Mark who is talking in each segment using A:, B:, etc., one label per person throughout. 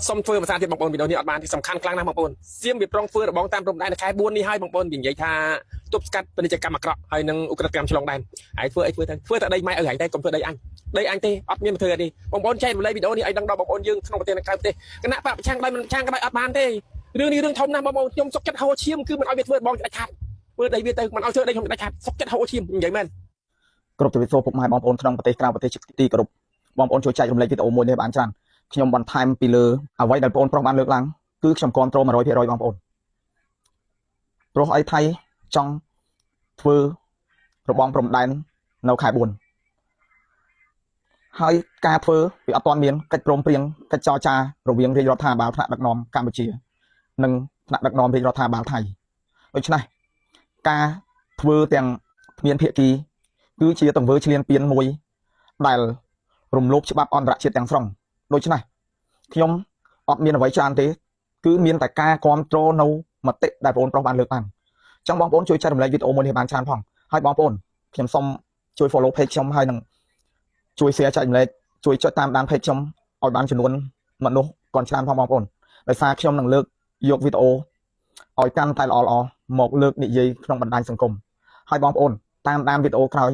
A: សុំធ្វើភាសាទៀតបងប្អូនវីដេអូនេះអត់បានទេសំខាន់ខ្លាំងណាស់បងប្អូនសៀមវាប្រុងធ្វើរបងតាមព្រំដែននៅខែ4នេះហើយបងប្អូនវានិយាយថាទប់ស្កាត់ពាណិជ្ជកម្មអាក្រក់ហើយនឹងឧក្រិដ្ឋកម្មឆ្លងដែនហើយធ្វើអីធ្វើទៅធ្វើតែដីម៉ែឪហែងតែកុំធ្វើដីអញដីអញទេអត់មានមកធ្វើអីទេបងប្អូនចែករំលែកវីដេអូនេះឲ្យដឹងដល់បងប្អូនយើងក្នុងប្រទេសនិងក្រៅប្រទេសគណៈបកប្រឆាំងដោយមិនប្រឆាំងក៏ដោយអត់បានទេរឿងនេះរឿងធំណាស់បងប្អូនខ្ញុំសុកចិត្តហូរឈាមគឺមិនឲ្យវាធ្វើរបងដាច់ខាតធ្វើដីវាទៅមិនឲ្យធ្វើដីខ្ញុំដាច់ខាតសុកចិត្តហូរឈាមនិយាយមែន
B: គ្រប់ជម្រាបសួរពុកម៉ែបងប្អូនក្នុងប្រទេសក្រៅប្រទេសជាទីគោរពបងប្អូនជួយចែករំលែកវីដេអូមួយនេះបានច្រើនខ្ញុំបន្ថែមពីលើអ្វីដែលបងប្អូនប្រុសបានលើកឡើងគឺខ្ញុំគ្រប់គ្រង100%បងប្អូនព្រោះអីថៃចង់ធ្វើរបងព្រំដែននៅខែ4ហើយការធ្វើវាអត់ទាន់មានកិច្ចព្រមព្រៀងកិច្ចចរចារវាងរាជរដ្ឋាភិបាលថ្នាក់ដឹកនាំកម្ពុជា និងថ្នាក់ដឹកនាំរាជរដ្ឋាភិបាលថៃដូច្នេះការធ្វើទាំងគ្មានភាគី គឺជាទង្វើឈ្លានពានមួយដែលរំលោភច្បាប់អន្តរជាតិទាំងស្រុងដូច្នេះខ្ញុំអត់មានអ្វីច្រើនទេគឺមានតែការគ្រប់គ្រងនៅមតិដែលបងប្អូនប្រុសបានលើកឡើងអញ្ចឹងបងប្អូនជួយចែករំលែកវីដេអូមួយនេះបានច្រើនផងហើយបងប្អូនខ្ញុំសូមជួយ follow page ខ្ញុំហើយនឹងជួយ share ចែករំលែកជួយចុចតាមដាន page ខ្ញុំឲ្យបានចំនួនមនុស្សគាត់ច្រើនផងបងប្អូនដោយសារខ្ញុំនឹងលើកយកវីដេអូឲ្យកាន់តែល្អៗមកលើកនិយាយក្នុងបណ្ដាញសង្គមហើយបងប្អូនតាមដានវីដេអូក្រោយ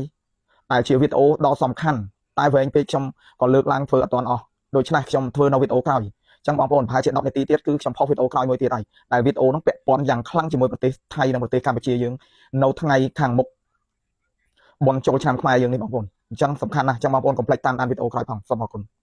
B: ដែលជាវីដេអូដ៏សំខាន់តែវែងពេកខ្ញុំក៏លើកឡើងធ្វើអត់ទាន់អស់ដូច្នេះខ្ញុំធ្វើនៅវីដេអូក្រោយអញ្ចឹងបងប្អូនប្រហែលជា10នាទីទៀតគឺខ្ញុំផុសវីដេអូក្រោយមួយទៀតហើយដែលវីដេអូនោះពាក់ព័ន្ធយ៉ាងខ្លាំងជាមួយប្រទេសថៃនិងប្រទេសកម្ពុជាយើងនៅថ្ងៃខាងមុខបុណ្យចូលឆ្នាំខ្មែរយើងនេះបងប្អូនអញ្ចឹងសំខាន់ណាស់អញ្ចឹងបងប្អូនកុំភ្លេចតាមដានវីដេអូក្រោយផងសូមអរគុណ។